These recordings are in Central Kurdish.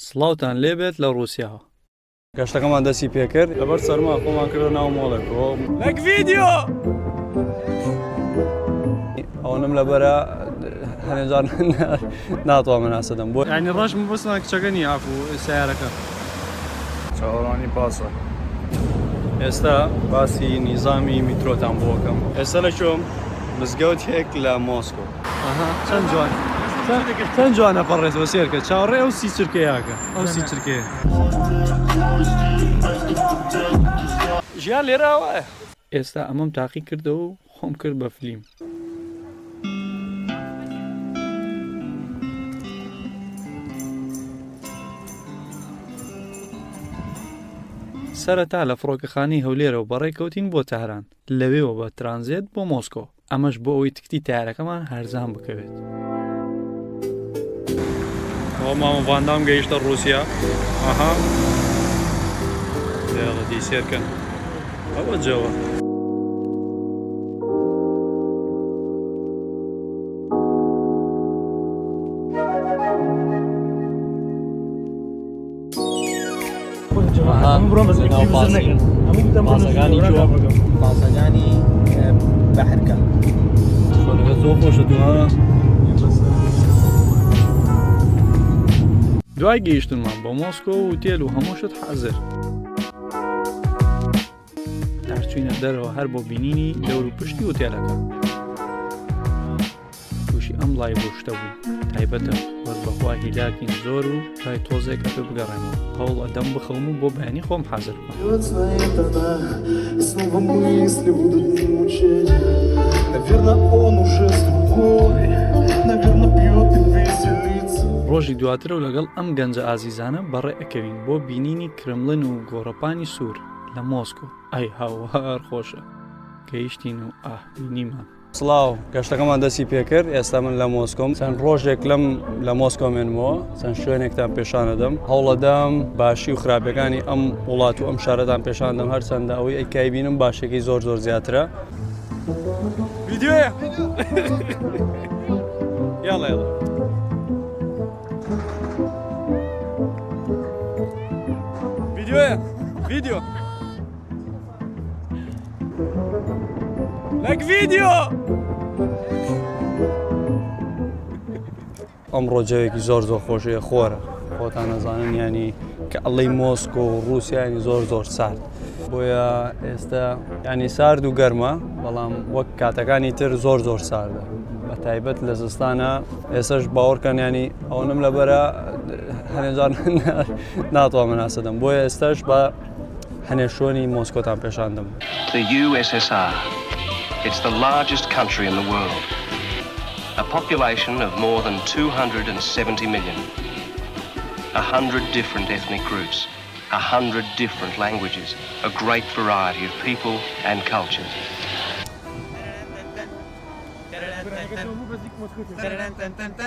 سڵاوتان لێبێت لە ڕووسیاوە. گەشتەکەمان دەستی پێکرد لەبەر سەرما خۆمان کردە ناو مۆڵێکەوە. لەک ڤیدیۆ ئەوەنەم لەبەرە هەنێ جار ناتوانم هەناسە دەم بۆ یانی ڕەش مەبەستمان کچەکە نییە عەفو سەیارەکە. چاوەڕوانی پاسە. ئێستا باسی نیزامی میترۆتان بۆ ئەکەم. ئێستا لە کوێم؟ مزگەوتێک لە مۆسکۆ. ئەها چەند جوان چەند جوان ئەپەڕێتەوە سێرکە چاوەڕێ ئەو سی چرکەیەکە ئەو سی چرکەیە. ژیان لێرە ئاوایە. ئێستا ئەمەم تاقی کردەوە و خۆم کرد بە فلیم. سەرەتا لە فڕۆکەخانەی هەولێرەوە بەڕێکەوتین بۆ تاران، لەوێوە بە ترانزێت بۆ مۆسکۆ. ئەمەش بۆ ئەوەی تکتی تەیارەکەمان هەرزان بکەوێت. ئەوە مامە ڤاندام گەیشتە ڕووسیا ئەها یاڵە دی سێرکەن ئەوە جەوە. پاسەکانی بەحرکە زۆر خۆشە دووە دوای گەیشتنمان بۆ مۆسکۆ و تێل و هەموو شت حازر دارچوینە دەرەوە هەر بۆ بینینی دەور و پشتی وتێلەکە تووشی ئەم لایڤ و شتە بووین تایبەتە وەک بەخوا هیلاکین زۆر و دوای تۆزێک ئەبێ بگەڕێمەوە هەوڵ ئەدەم بخەوم و بۆ بەیانی خۆم حازر بکەم. ڕۆژی دواترە و لەگەڵ ئەم گەنجە ئازیزانە بەڕێ ئەکەوین بۆ بینینی کرملن و گۆڕەپانی سوور لە مۆسکۆ ئەی هاوار خۆشە گەیشتین و ئاه بینیمان. سڵاو، گەشتەکەمان دەستی پێکرد، ئێستا من لە مۆسکۆم، چەند ڕۆژێک لەم لە مۆسکۆ مێنمەوە، چەند شوێنێکتان پێشانەدەم، هەوڵەدەم باشی و خراپەکانی ئەم وڵات و ئەم شارەتان پێشاندەم، هەرچەندە ئەوەی ئەیکای بینم باشەکەی زۆر زۆر زیاترە. ڤیدیۆیە یاڵا یاڵا. ڤیدیۆیە ڤیدیۆ. لەک ڤیدیۆ ئەمڕۆ جەوێکی زۆر زۆر خۆشەیە خۆرە خۆتان نەزانن ینی کە ئەڵەی مۆسکۆ و رووسیانی زۆر زۆر سارد بۆیە ئێستا ینی سارد و گەرمە بەڵام وەک کاتەکانی تر زۆر زۆر ساردە بە تایبەت لە زستانە ئێسش باوەڕکەن ینی ئەوەنم لەبەرە هەنێجار ناتوانم ناسەدەم بۆیە ئێستاش بە هەنێ شۆنی مۆسکۆتان پێشاندم. The USSR. It's the largest country in the world. A population of more than 270 million. 100 different ethnic groups. 100 different languages. A great variety of people and cultures.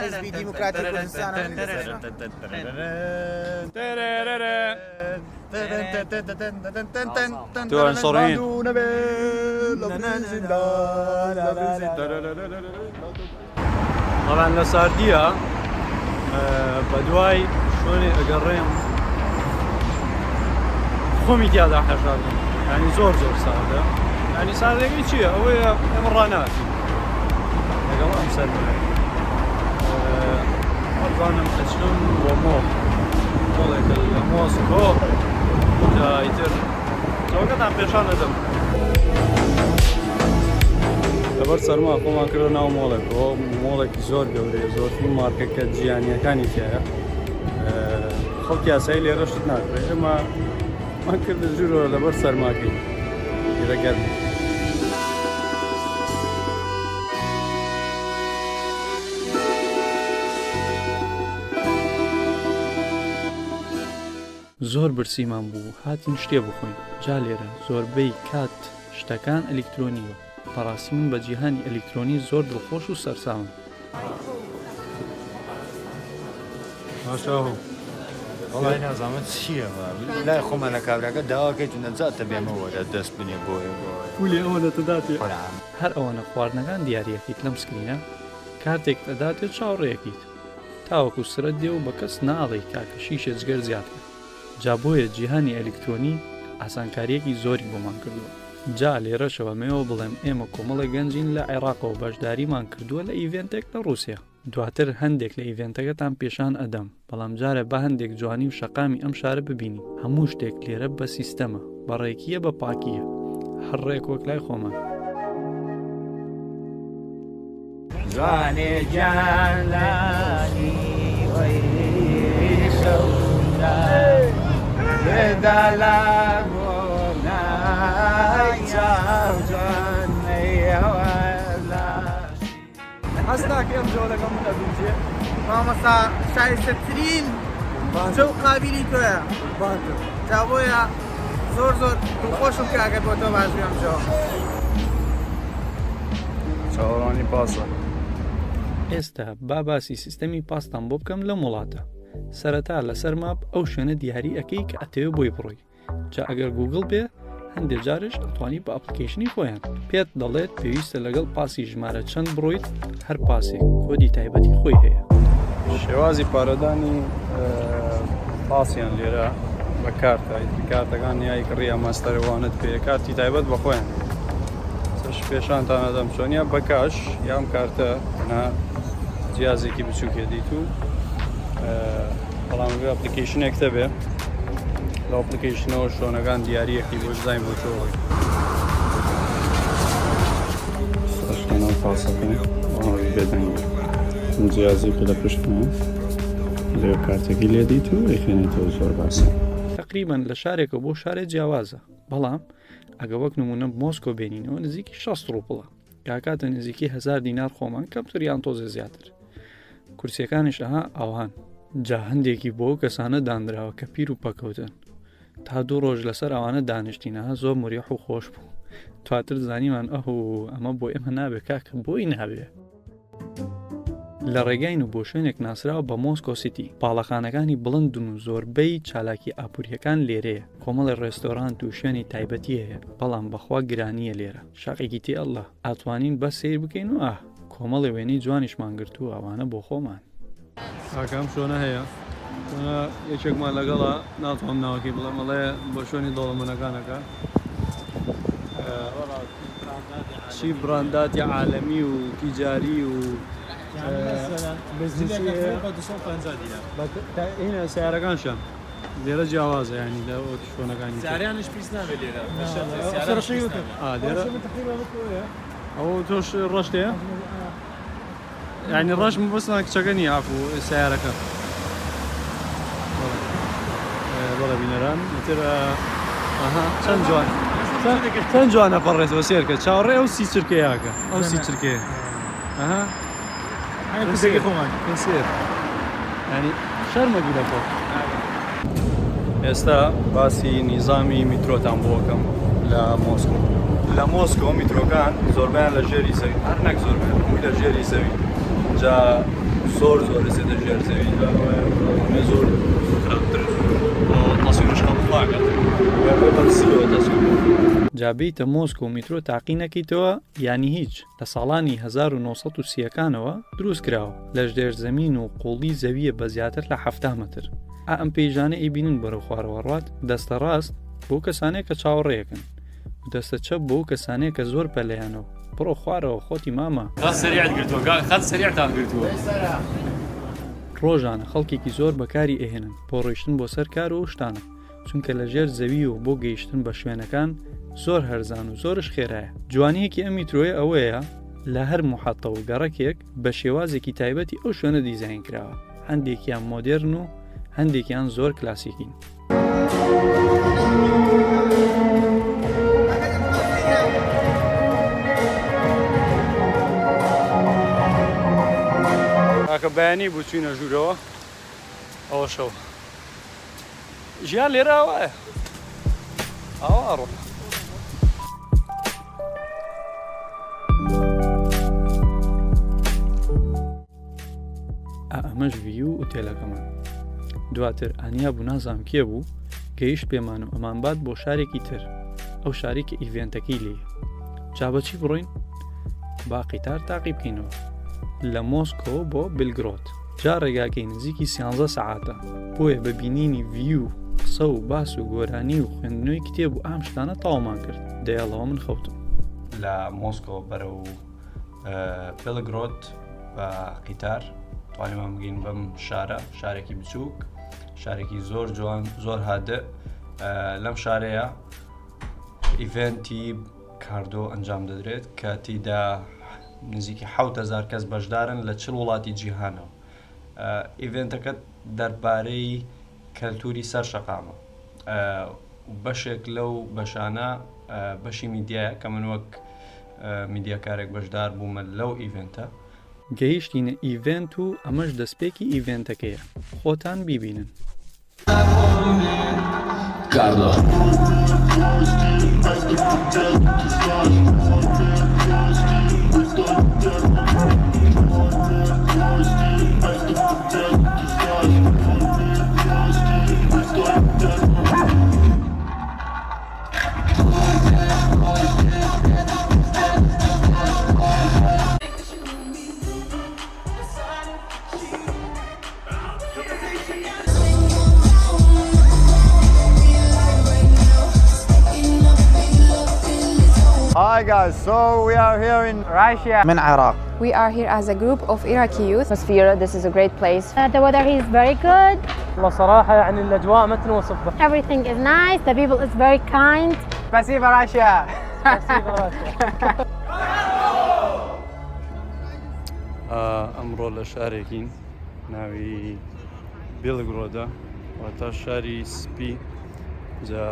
حیزبی دیموکراتی کوردستان طبعا لە ساردیە بە دوای شوێنێ ئەگەڕێم خۆمی تیادا حەشاردم ینی زۆر زۆر ساردە ینی ساردەکەی چییە ئەوەیە ئێمە ڕاناکەین لەگەڵ ئەم سەرمایە ئەزانم ئەچم بۆ مۆڵ مۆڵێکە لە مۆسکۆ جا ئیتر چاوەکەتان پێشان دەدەم لەبەر سەرما خۆمان کردە ناو مۆڵێکەوە مۆڵێکی زۆر گەورەیە زۆرترین مارکەکە جیهانیەکانی تایە خەڵکی ئاسایی لێرە شت ناکرێت ئێمە من کردە ژوورەوە لەبەر سەرماکەی لێرە گەرم. زۆر برسیمان بوو هاتین شتێ بخۆین جا لێرە زۆربەی کات شتەکان ئەلیکترۆنیە بەڕاستی من بە جیهانی ئەلیکترۆنی زۆر دڵخۆش و سەرسامم. وەڵای نازانم چییە لای خۆمان لە کابراکە داواکەیت و نەجاتە بێمەوە لە دەست بنێ بۆیە پولی ئەوەنە تداتێ هەر ئەوەنە خواردنەکان دیاریەکەیت لەم screen ە کارتێکت ئەداتێ چاوەڕێیەکەیت. تاوەکو سرەت دێ و بە کەس ناڵێی کاکە شیشە جگەر زیاد کە. جا بۆیە جیهانی ئەلیکترۆنی ئاسانکارییەکی زۆری بۆمان کردووە. جا لێرەشەوە ئەمەوێ بڵێم ئێمە کۆمەڵێک گەنجین لە عێڕاقەوە بەشداریمان کردووە لە event ێک لە ڕووسیا. دواتر هەندێک لە event ەکەتان پێشان ئەدەم، بەڵام جارێ با هەندێک جوانی و شەقامی ئەم شارە ببینین، هەموو شتێک لێرە بە سیستەمە، بە ڕێکییە بە پاکییە، هەر ڕێک وەک لای خۆمان. جوانێ گیان لانی وەی سەودا لێدا لا بۆ نای چاو جوان نەیەوە لاش. هەست ناکەی ئەم جەوە لەگەڵ من ئەگونجێ؟ مامۆستا شایستەترین جەو قابیلی تۆیە جا بۆیە زۆر زۆر دڵخۆشم کە ئەگەر بۆ تۆ باش بێ ئەم جەوە. چاوەڕوانی پاسە. ئێستا با باسی سیستەمی پاستان بۆ بکەم لەم وڵاتە. سەرەتا لەسەر map ئەو شوێنە دیاری ئەکەی کە ئەتەوێ بۆی بڕۆی. جا ئەگەر گوگڵ بێ هەندێ جارش ئەتوانی بە application ی خۆیان پێت دەڵێت پێویستە لەگەڵ پاسی ژمارە چەند بڕۆیت هەر پاسێک کۆدی تایبەتی خۆی هەیە. شێوازی پارەدانی پاسیان لێرە بە کارتە ئیتر کارتەکان یای کڕیە ماستەرەوانت پێ کارتی تایبەت بە خۆیان سەش پێشانتان ئەدەم چۆنیە بە کاش یام کارتە تەنها جیازێکی بچووکێ دیت و بەڵام ئەبێ application ێک تەبێ لە application ەوە شۆنەکان دیاریەکی بۆ زانین بۆ چۆ سەشتەنەوە پاسەکە بێدەنگ جیازێکی لە پشتمە لێ کارتەکەی لێ دیت و ئەیخوێنێتەوە زۆر باسە. تەقریبەن لە شارێکەوە بۆ شارێ جیاوازە بەڵام ئەگە وەک نمونە مۆسکۆ بێنینەوە نزیکی 60 ڕوپڵە کاکاتە نزیکی هزار دینار خۆمان کەمتر یان تۆزێ زیاتر کورسیەکانیش ئەها ئاوهان جا هەندێکی بۆ کەسانە دانراوە کە پیر و پەکەوتن تا دوو ڕۆژ لەسەر ئەوانە دانیشتینە زۆر مریح و خۆش بوو دواتر زانیمان ئەه ئەمە بۆ ئێمە نابێ کاکە بۆی نابێ. لە ڕێگاین و بۆ شوێنێک ناسراوە بە مۆسکۆ سیتی باڵەخانەکانی بڵندن و زۆربەی چالاکی ئاپوریەکان لێرەیە کۆمەڵی ڕێستۆرانت و شوێنی تایبەتی هەیە بەڵام بەخوا گرانیە لێرە شاقێکی تێ اللە ئەتوانین بەس سەیر بکەین و ئاه کۆمەڵێ وێنەی جوانیشمان گرتووە ئەوانە بۆ خۆمان. کاکە ئەم شۆنە هەیە شۆنە یەکێکمان لەگەڵە ناتوانم ناوەکەی بڵێم ئەڵێ بۆ شوێنی دەوڵەمەنەکان ئەکا چی بڕانداتی عالەمی و تیجاری و بزنسی هەیە هینە سیارەکانشیان لێرە جیاوازە ینی لە وەک شوێنەکانی تر. سیارەیانیش پیس نابێت لێرە بە شەرتێ سیارەیانیش پیس نابێت. ئا لێرە ئەوە تۆش ڕەشت هەیە؟ یعنی ڕەش مەبەستمان کچەکە نییە عەفو سیارەکە. بەڵێ بینەران ئیتر ئەها چەند جوان چەند جوانە پەڕێتەوە سێرکە چاوەڕێ ئەو سی چرکەیەکە ئەو سی چرکەیە ئەها ینی شەرمەگی لە خۆت. ئێستا باسی نیزامی میترۆتان بۆ ئەکەم لە مۆسکۆ. لە مۆسکۆ میترۆکان زۆربەیان لە ژێری زەوی هەر نەک زۆربەیان هەمووی لە ژێری زەوی جا زۆر زۆر ئەچێتە ژێر زەوی جا زۆر خراپتر تەسویرش قبوڵ ناکات بە تەسویر. جا بێیتە مۆسکۆ میترۆ تاقی نەکەیتەوە یانی هیچ. لە ساڵانی 1930 ەکانەوە دروست کراوە، لە ژێرزەمین و قوڵی زەوییە بە زیاتر لە 70 مەتر. ئا ئەم پەیژانە ئەیبینن بەرەو خوارەوە ڕوات، دەستە ڕاست بۆ کەسانەیە کە چاوەڕێیەکەن و دەستە چەپ بۆ کەسانەیە کە زۆر پەلەیانە و بڕۆ خوارەوە خۆتی مامە. خەت سەریعت گرتووە کاک خەت سەریعتان گرتووە. ڕۆژانە خەڵکێکی زۆر بەکاری ئەهێنن بۆ ڕۆیشتن بۆ سەر کار و ئەو شتانە. چونکە لە ژێر زەوی و بۆ گەیشتن بە شوێنەکان زۆر هەرزان و زۆرش خێرایە. جوانییەکی ئەم میترۆیە ئەوەیە لە هەر موحەتە و گەڕەکێک بە شێوازێکی تایبەتی ئەو شوێنە دیزاین کراوە، هەندێکیان مۆدێرن و هەندێکیان زۆر کلاسیکین. کاکە بەیانی بوو چوینە ژوورەوە ئەوە شەو. ژیان لێرە ئاوایە ئاوا ئەڕۆ. ئا ئەمەش view ئوتێلەکەمان دواتر ئانیا بوو نازانم کێ بوو گەیشت پێمان و ئەمانبات بۆ شارێکی تر ئەو شاری کە event ەکەی لێیە جا بەچی بڕۆین با قیتار تاقی بکەینەوە لە مۆسکۆ بۆ بلگرۆت. جا ڕێگاکەی نزیکی سیانزە سەعاتە بۆیە بە بینینی view و قسە و باس و گۆرانی و خوێندنەوەی کتێب و ئام شتانە تەواومان کرد دەیەڵەوە من خەوتم. لە مۆسکۆ بەرەو بێلگرۆد بە قیتار توانیمان بگەین بەم شارە شارێکی بچووک شارێکی زۆر جوان زۆر هادئ لەم شارەیە event ی کاردۆ ئەنجام دەدرێت کە تیدا نزیکی 1000 کەس بەشدارن لە چل وڵاتی جیهانەوە event ەکە دەربارەی کەلتوری سەر شەقامە بەشێک لەو بەشانە بەشی میدیایە کە من وەک میدیاکارێک بەشدار بوومە لەو event ە. گەیشتینە event و ئەمەش دەستپێکی event ەکەیە خۆتان بیبینن. Hi guys, so we are here in Russia. من عراق. We are here as a group of Iraqi youth. Atmosphere, this is a great place. The weather is very good. والله صراحة يعني الأجواء ما تنوصف. Everything is nice. The people is very kind. Спасибо, Russia. ئەمڕۆ لە شارێکین ناوی بێلگرۆدە واتە شاری سپی جا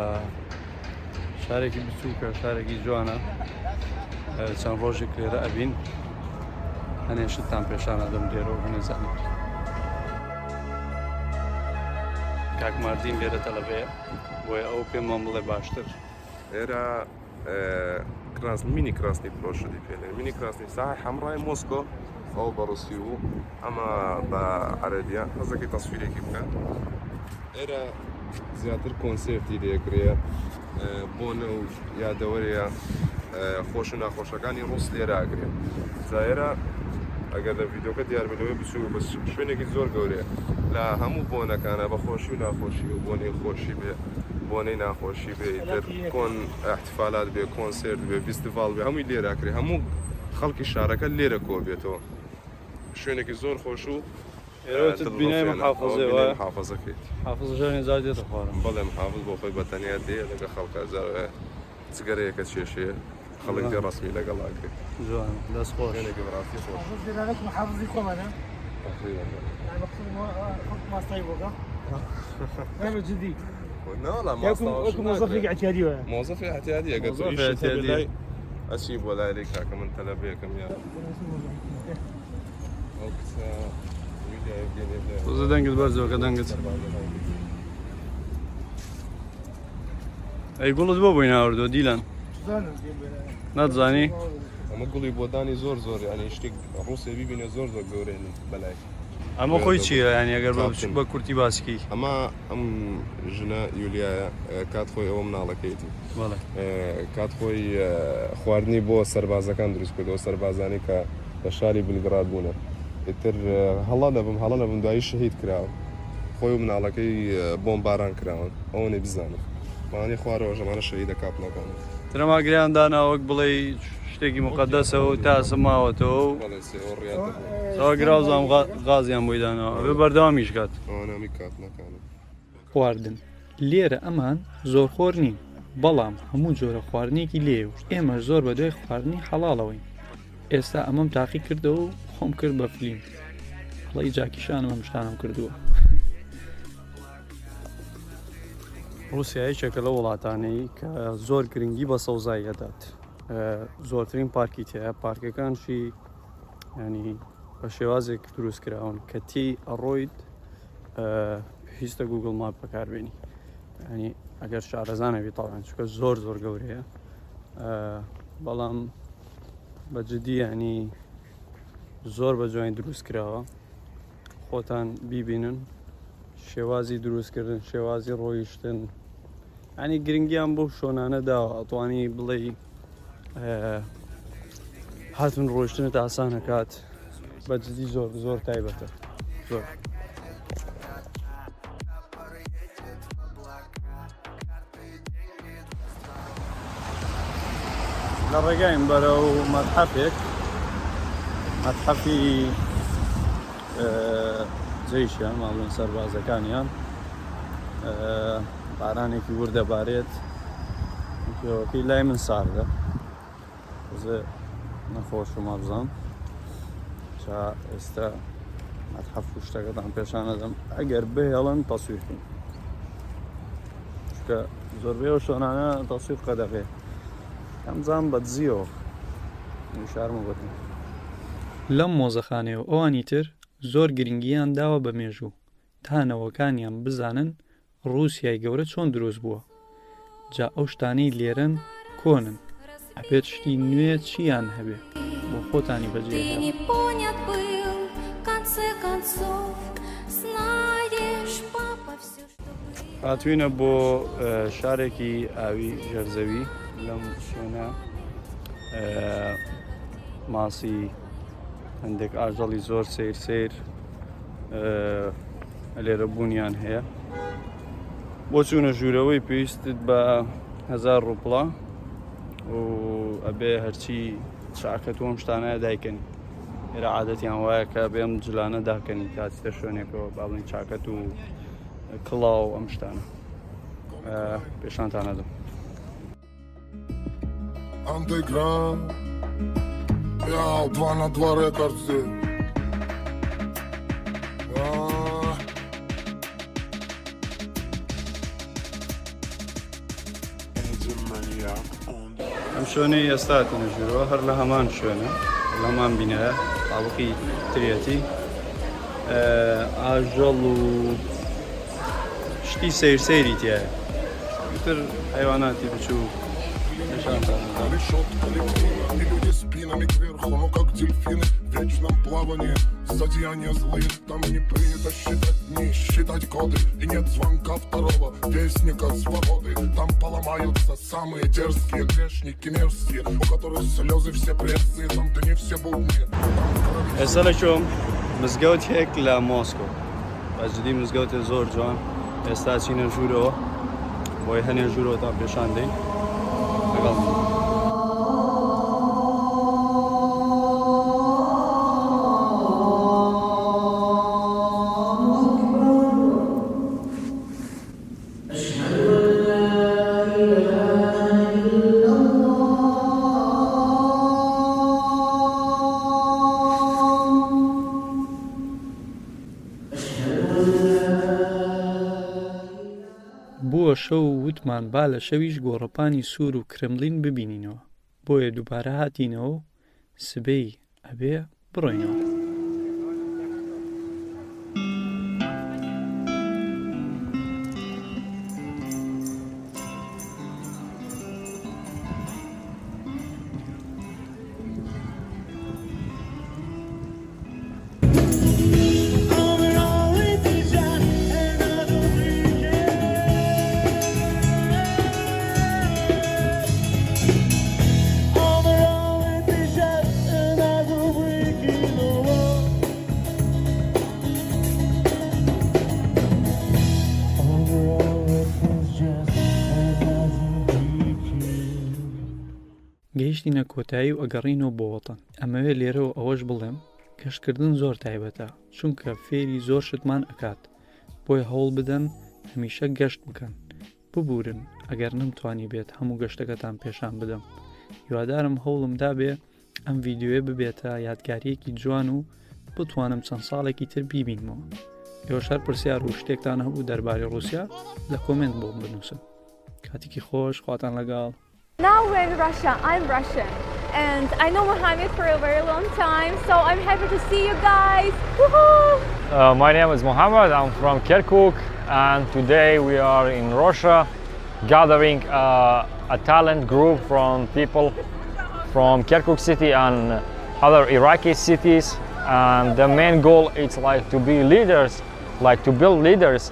شارێکی بچووکە شارێکی جوانە چەند ڕۆژێک لێرە ئەبین هەنێ شتتان پێشان ئەدەم لێرە و هەنێ زانیاری کاک ماردین لێرە تەلەبەیە بۆیە ئەو پێمان بڵێ باشتر. ئێرە کراس مینی کراسنی پلۆشدی پێ مینی کراسنی ساحی حەمڕای مۆسکۆ ئەو بە ڕوسی و ئەمە بە عەرەبیە حەزەکەی تەسویرێکی بکە ئێرە زیاتر کۆنسێرتی لێکرێ بۆنە و یادەوەرەیە خۆش و ناخۆشەکانی ڕوس لێرە ئەگرێ زایرە ئەگەر لە ڤیدۆکە دیار بێت لەوەی بچوو بەس شوێنێکی زۆر گەورەیە لە هەموو بۆنەکانە بە خۆشی و ناخۆشی و بۆنەی خۆشی بێ بۆنەی ناخۆشی بێ ئیتر کۆن احتفالات بێ کۆنسێرت بێ ڤیستیڤاڵ بێ هەمووی لێرە ئەکرێ هەموو خەڵکی شارەکە لێرە کۆ بێتەوە شوێنێکی زۆر خۆش و ئێرە بینای محافظەیە وایە؟ محافظەکەیت حافظ ژانی زار دێتە خوارم. بەڵێ محافظ بۆ خۆی بە تەنیا دێ لەگە خەڵکە جارێ جگەرەیەکە کێشێ خەڵک دێ ڕەسمی لەگەڵ ئەکرێ. جوانە دەست خۆش. شوێنێکی بەڕاستی خۆش. حافظ محافظی خۆمانە. تقریبا. يعني مقصود ماستای بۆکە. لا جدي. نا وەڵا ماستاوەش موظفێکی اعتیادی وایە. موظفی اعتیادی ئەگەر تۆ موظفی ئیشت هەبێ اعتیادی. لای ئەچی بۆ لای لێی کاکە من تەلەبەیەکم یا ئەو کچە ویلیا یەڤگێنیێڤ تۆزە دەنگت بەرزەوە کە دەنگت ئەی گوڵت بۆ بۆی ناوردووە دیلان ناتزانی ئەمە گوڵی بۆدانی زۆر زۆر یعنی شتێک ڕووسێ بیبینێ زۆر زۆر گەورەیە بەلای ئەمە خۆی چییە یعنی ئەگەر بە بە کورتی باسکی ئەمە ئەم ژنە یولیایە کات خۆی ئەوە مناڵەکەیەتی کات خۆی خواردنی بۆ سەربازەکان دروست کردەوە سەربازانی کە لە شاری بلگراد بوونە ئیتر هەڵە نەبم هەڵە نەبم دوایی شەهید کراوە خۆی و مناڵەکەی بۆمباران کراون ئەوەنەی بزانم ئەوانەی خوارەوە ژەمانە شەهیدە کاپنەکان. ترەما گریان دانا وەک بڵێی شتێکی موقەدەسە و تا ئێستا ماوەتەوە و بەڵێ سێوە ڕیاتە بوو. سەوا گراوزام غازیان بۆی داناوە ئەبێ بەردەوامیش کات. ئەوانە هەمووی کاپنەکانن. خواردن لێرە ئەمان زۆرخۆر نین بەڵام هەموو جۆرە خواردنێکی لێیە و ئێمەش زۆر بەدوای خواردنی حەڵاڵەوەین ئێستا ئەمەم تاقی کردەوە و خۆم کرد بە فلیم هەڵەی جاکیشانم ئەم شتانەم کردووە. ڕووسیا یەکێکە لەو وڵاتانەی کە زۆر گرنگی بە سەوزایی ئەدات زۆرترین پارکی تایە پارکەکانشی ینی بە شێوازێک دروست کراون کە تێی ئەڕۆیت پێویستە Google Map بەکاربێنی ینی ئەگەر شارەزانە بی تاوان چکە زۆر زۆر گەورەیە بەڵام بە جدی ینی زۆر بە جوانی دروست کراوە خۆتان بیبینن شێوازی دروستکردن شێوازی ڕۆیشتن ینی گرنگیان بۆ شۆنانە داوە ئەتوانی بڵێ هاتون ڕۆیشتنت ئاسانەکات بە جدی زۆر زۆر تایبەتە. زۆر. لە ڕێگاین بەرەو مەتحەفێک مەتحەفی جەیشیان ماڵن سەربازەکانیان بارانێکی وردە بارێت پێوەکەی لای من ساردە تۆزێ نەخۆشم وابزانم جا ئێستا مەتحەف و شتەکەتان پێشانەدەم ئەگەر بهێڵن تەسویر بکەین چونکە زۆربەی ئەو شوێنانە تەسویر قەدەغەیە ئەمزان بە دزیەوە شارمە بۆتن لەم مۆزەخانەیە و ئەوانی تر زۆر گرنگییان داوە بە مێژوو تا نەوەکانیان بزانن ڕووسیای گەورە چۆن دروست بووە؟ جا ئەو شتانەی لێرەن کۆنن ئەبێت شتی نوێ چیان هەبێ بۆ خۆتانی بەجێ هێڵن. هاتوینە بۆ شارێکی ئاوی ژێرزەوی لەم شوێنە ماسی هەندێک ئاژەڵی زۆر سیر سیر لێرە بوونیان هەیە بۆ چوونە ژوورەوەی پێویستت بە هزار ڕوپڵە و ئەبێ هەرچی چاکەت وەم شتانە دایکەنی ئێرە عادەتیان وایە کە بێم جلانە داکەنی کاتیتە شوێنێکەوە با بڵێن چاکەت و کڵاو ئەم شتانە پێشانتانەدەم. Underground. Ja, 2 na 2 Records. ئەم شوێنەی ئێستا هاتینە ژوورەوە هەر لە هەمان شوێنە لە هەمان بینایە تاڵقی ترەتی ئاژەڵ و شتی سەیر سەیری تایە تر حیواناتی بچوو نیشانتان دەدەم. Спинами кверху, ну как дельфины в вечном плавании Зодеяния злые, там не принято считать дни, считать годы И нет звонка второго вестника свободы Там поломаются самые дерзкие грешники мерзкие У которых слезы все пресные, там дни все будние Там в крови ئێستا لە کوێم؟ مزگەوتێک لە مۆسکۆ بە جدی مزگەوتێ زۆر جوان ئێستا چینە ژوورەوە بۆی هەنێ ژوورەوەتان پێشان دەین لەگەڵ من. بووە شەو و وتمان با لە شەویش گۆڕەپانی سوور و کرملین ببینینەوە، بۆیە دووبارە هاتینەوە و سبەی ئەبێ بڕۆینەوە. گەیشتینە کۆتایی و ئەگەڕێینەوە بۆ وەتەن. ئەمەوێ لێرەوە ئەوەش بڵێم گەشتکردن زۆر تایبەتە چونکە فێری زۆر شتمان ئەکات بۆیە هەوڵ بدەن هەمیشە گەشت بکەن ببورن ئەگەر نەمتوانیبێت هەموو گەشتەکەتان پێشان بدەم هیوادارم هەوڵم دابێ ئەم ڤیدیۆیە ببێتە یادگاریەکی جوان و بتوانم چەند ساڵێکی تر بیبینمەوە ئێوەش هەر پرسیار و شتێکتان هەبوو دەربارەی ڕوسیا لە کۆمێنت بۆم بنووسن کاتێکی خۆش خواتان لەگەڵ. Now we're in Russia, I'm Russian and I know Mohammed for a very long time so I'm happy to see you guys. Woohoo! My name is Mohammed, I'm from Kirkuk and today we are in Russia gathering a talent group from people from Kirkuk city and other Iraqi cities and the main goal is like to be leaders, like to build leaders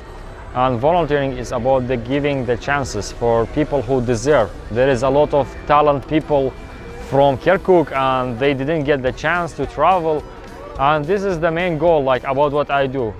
and volunteering is about the giving the chances for people who deserve. There is a lot of talent people from Kirkuk and they didn't get the chance to travel And this is the main goal, like about what I do.